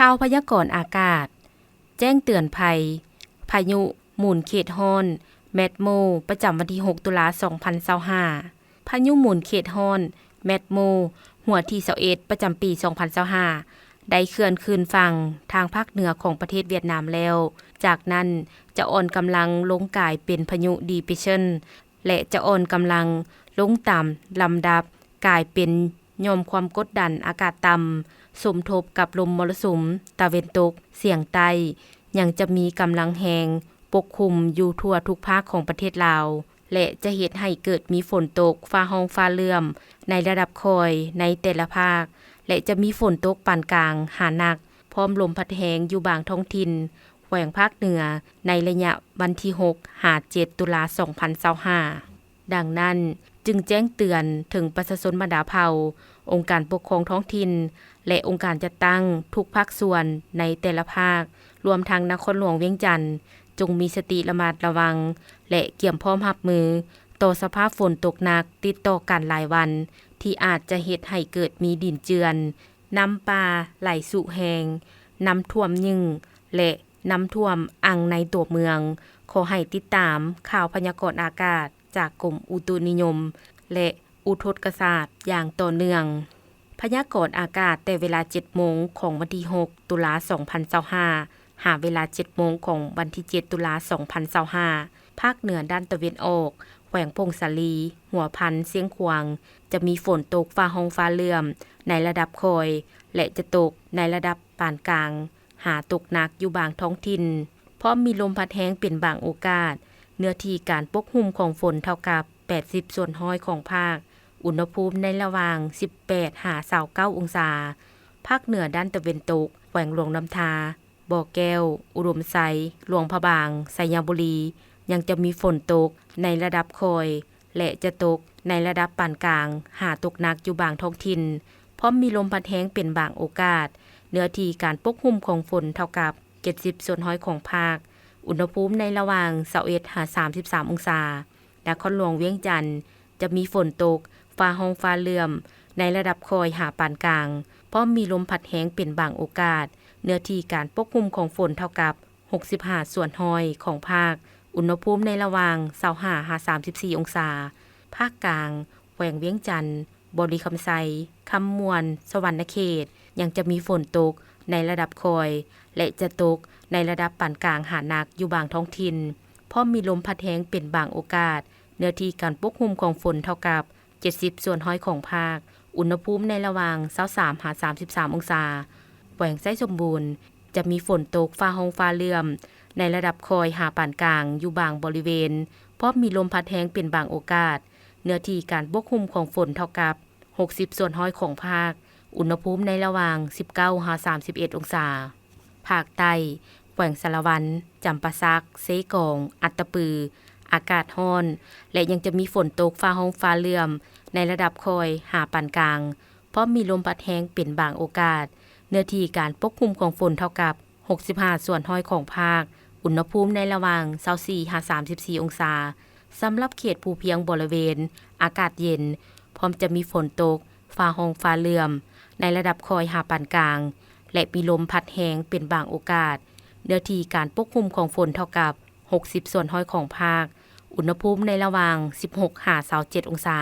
ຂ່າວພະຍາກອນອາກາດ ແຈ້ງເຕືອນໄພ ພາຍຸໝູນເຂດຮ້ອນ ແມັດໂມ ປະຈຳວັນທີຫົກ ຕຸລາ ສອງພັນຊາວຫ້າ. ພາຍຸໝູນເຂດຮ້ອນ ແມັດໂມ ຫົວທີຊາວເອັດ ປະຈຳປີສອງພັນຊາວຫ້າ ໄດ້ເຄື່ອນຂຶ້ນຝັ່ງທາງພາກເໜືອຂອງປະເທດຫວຽດນາມແລ້ວ. ຈາກນັ້ນຈະອ່ອນກຳລັງລົງກາຍເປັນພາຍຸດີເປຣສຊັນ ແລະ ຈະອ່ອນກຳລັງລົງຕາມລຳດັບ ກາຍເປັນຫຍ່ອມຄວາມກົດດັນອາກາດຕ່ຳ ສົມທົບກັບລົມມໍລະສຸມຕາເວັນຕົກສຽງໃຕ້ ຍັງຈະມີກຳລັງແຮງປົກຄຸມຢູ່ທົ່ວທຸກພາກຂອງປະເທດລາວ ແລະ ຈະເຮັດໃຫ້ເກີດມີຝົນຕົກຟ້າຮ້ອງຟ້າເຫຼື້ອມໃນລະດັບຄ່ອຍໃນແຕ່ລະພາກ ແລະ ຈະມີຝົນຕົກປານກາງຫາໜັກ ພ້ອມລົມພັດແຮງຢູ່ບາງທ້ອງຖິ່ນແຂວງພາກເໜືອ ໃນໄລຍະວັນທີຫົກ ຫາ ເຈັດ ຕຸລາ ສອງພັນຊາວຫ້າ. ດັ່ງນັ້ນຈຶ່ງແຈ້ງເຕືອນເຖິງປະຊາຊົນບັນດາເຜົ່າ, ອົງການປົກຄອງທ້ອງຖິ່ນ ແລະ ອົງການຈັດຕັ້ງທຸກພາກສ່ວນໃນແຕ່ລະພາກ, ລວມທັງນະຄອນຫຼວງວຽງຈັນ, ຈົ່ງມີສະຕິລະມັດລະວັງ ແລະ ກຽມພ້ອມຮັບມືຕໍ່ສະພາບຝົນຕົກໜັກຕິດຕໍ່ກັນຫຼາຍວັນ ທີ່ອາດຈະເຮັດໃຫ້ເກີດມີດິນເຈື່ອນ, ນ້ຳປ່າໄຫຼຊຸແຮງ, ນ້ຳຖ້ວມຫຍື່ງ ແລະ ນ້ຳຖ້ວມອັ່ງໃນຕົວເມືອງ. ຂໍໃຫ້ຕິດຕາມຂ່າວພະຍາກອນອາກາດຈາກກົມອຸຕຸນິຍົມ ແລະ ອຸທົກກະສາດຢ່າງຕໍ່ເນື່ອງ. ພະຍາກອນອາກາດແຕ່ເວລາເຈັດໂມງຂອງວັນທີຫົກ ຕຸລາ ສອງພັນຊາວຫ້າ ຫາເວລາເຈັດໂມງຂອງວັນທີເຈັດ ຕຸລາ ສອງພັນຊາວຫ້າ ພາກເໜືອດ້ານຕາເວັນອອກ ແຂວງຜົ້ງສາລີ, ຫົວພັນ, ຊຽງຂວາງ ຈະມີຝົນຕົກຟ້າຮ້ອງຟ້າເຫຼື້ອມໃນລະດັບຄ່ອຍ ແລະ ຈະຕົກໃນລະດັບປານກາງ ຫາຕົກໜັກຢູ່ບາງທ້ອງຖິ່ນ, ພ້ອມມີລົມພັດແຮງເປັນບາງໂອກາດ. ເນື້ອທີ່ການປົກຫຸ້ມຂອງຝົນເທົ່າກັບແປດສິບສ່ວນຮ້ອຍຂອງພາກ, ອຸນຫະພູມໃນລະຫວ່າງສິບແປດຫາຊາວເກົ້າອົງສາ. ພາກເໜືອດ້ານຕາເວັນຕົກ, ແຂວງຫຼວງນ້ຳທາ, ບໍ່ແກ້ວ, ອຸດົມໄຊ, ຫຼວງພະບາງ, ໄຊຍະບູລີ ຍັງຈະມີຝົນຕົກໃນລະດັບຄ່ອຍ ແລະ ຈະຕົກໃນລະດັບປານກາງຫາຕົກໜັກຢູ່ບາງທ້ອງຖິ່ນ, ພ້ອມມີລົມພັດແຮງເປັນບາງໂອກາດ. ເນື້ອທີ່ການປົກຫຸ້ມຂອງຝົນເທົ່າກັບເຈັດສິບສ່ວນຮ້ອຍຂອງພາກ, ອຸນຫະພູມໃນລະຫວ່າງຊາວເອັດຫາສາມສິບສາມອົງສາ. ນະຄອນຫຼວງວຽງຈັນ ຈະມີຝົນຕົກ, ຟ້າຮ້ອງຟ້າເຫຼື້ອມ ໃນລະດັບຄ່ອຍຫາປານກາງ, ພ້ອມມີລົມພັດແຮງເປັນບາງໂອກາດ. ເນື້ອທີ່ການປົກຄຸມຂອງຝົນເທົ່າກັບຫົກສິບຫ້າສ່ວນຮ້ອຍຂອງພາກ, ອຸນຫະພູມໃນລະຫວ່າງຊາວຫ້າຫາສາມສິບສີ່ອົງສາ. ພາກກາງ, ແຂວງວຽງຈັນ, ບໍລິຄຳໄຊ, ຄຳມ່ວນ, ສະຫວັນນະເຂດ ຍັງຈະມີຝົນຕົກໃນລະດັບຄ່ອຍ ແລະ ຈະຕົກໃນລະດັບປານກາງຫາໜັກຢູ່ບາງທ້ອງຖິ່ນ, ພ້ອມມີລົມພັດແຮງເປັນບາງໂອກາດ. ເນື້ອທີ່ການປົກຄຸມຂອງຝົນເທົ່າກັບເຈັດສິບສ່ວນຮ້ອຍຂອງພາກ, ອຸນຫະພູມໃນລະຫວ່າງຊາວສາມຫາສາມສິບສາມອົງສາ. ແຂວງໄຊສົມບູນ ຈະມີຝົນຕົກ, ຟ້າຮ້ອງຟ້າເຫຼື້ອມ ໃນລະດັບຄ່ອຍຫາປານກາງຢູ່ບາງບໍລິເວນ, ພ້ອມມີລົມພັດແຮງເປັນບາງໂອກາດ. ເນື້ອທີ່ການປົກຄຸມຂອງຝົນເທົ່າກັບຫົກສິບສ່ວນຮ້ອຍຂອງພາກ, ອຸນຫະພູມໃນລະຫວ່າງສິບເກົ້າຫາສາມສິບເອັດອົງສາ. ພາກໃຕ້, ແຂວງສາລະວັນ, ຈຳປາສັກ, ເຊກອງ, ອັດຕະປື ອາກາດຮ້ອນ ແລະ ຍັງຈະມີຝົນຕົກ, ຟ້າຮ້ອງຟ້າເຫຼື້ອມ ໃນລະດັບຄ່ອຍຫາປານກາງ, ພ້ອມມີລົມພັດແຮງເປັນບາງໂອກາດ. ເນື້ອທີ່ການປົກຄຸມຂອງຝົນເທົ່າກັບຫົກສິບຫ້າສ່ວນຮ້ອຍຂອງພາກ, ອຸນຫະພູມໃນລະຫວ່າງຊາວສີ່ຫາສາມສິບສີ່ອົງສາ. ສຳລັບເຂດພູພຽງບໍລິເວນ ອາກາດເຢັນ, ພ້ອມຈະມີຝົນຕົກ, ຟ້າຮ້ອງຟ້າເຫຼື້ອມ ໃນລະດັບຄ່ອຍຫາປານກາງ ແລະ ມີລົມພັດແຮງເປັນບາງໂອກາດ. ເນື້ອທີ່ການປົກຄຸມຂອງຝົນເທົ່າກັບຫົກສິບສ່ວນຮ້ອຍຂອງພາກ, ອຸນຫະພູມໃນລະຫວ່າງສິບຫົກຫາຊາວເຈັດອົງສາ.